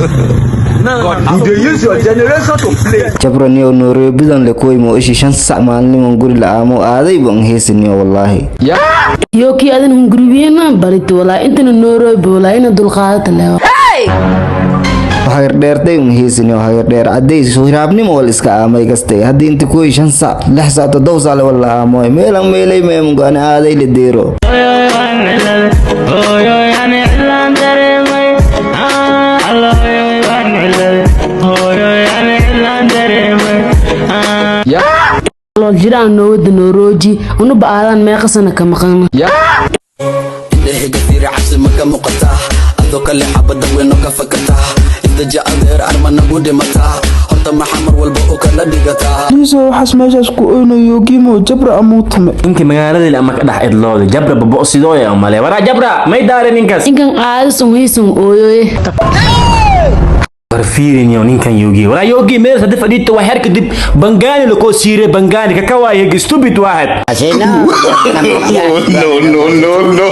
You dey use your generation to play. Jabra niyo Nairobidan le koy mo ishi 5 sac maalinimo guri la aamo aaday baan heesaniyo wallaahi. Yookii adin hunguribiina barito walaa intana Nairobi walaa ina dulqaadata leewa. Hagar dheertay un heesaniyo, hagar dheer cadays hiraabnimo wal iska aamay kastay. Haddii inta koy 5 sac, 6 sac, 7 sac le wala aamoy meelan meelay meemugaani aaday la deero. Lool jiraan noowada Nairobi unuba aadaan meeqa sana ka maqan. Indhahiga fiiri, cabsi ma ka muuqataa? Adoo kale xabada weyno ka fakataa. Isdaja adeer, arma nagu dhimataa? Horta maxaa mar walba u kala dhigataa? Liiso, waxaas meeshaas ku oynayo Gimo Jabra amuu tume. Ninka magaalada ama ka dhex idlooday Jabra babo sidooya umale. Waraa Jabra may daare ninkaas. Ninkan aadisun hiisun ooyoye. War fiirinyo ninkan Yogi. Waraa Yogi, meel hadda fadhiito waa heer kadib Bangani lakoo siire Bangani kakawaayeg stupid waaxid. No, no, no, no.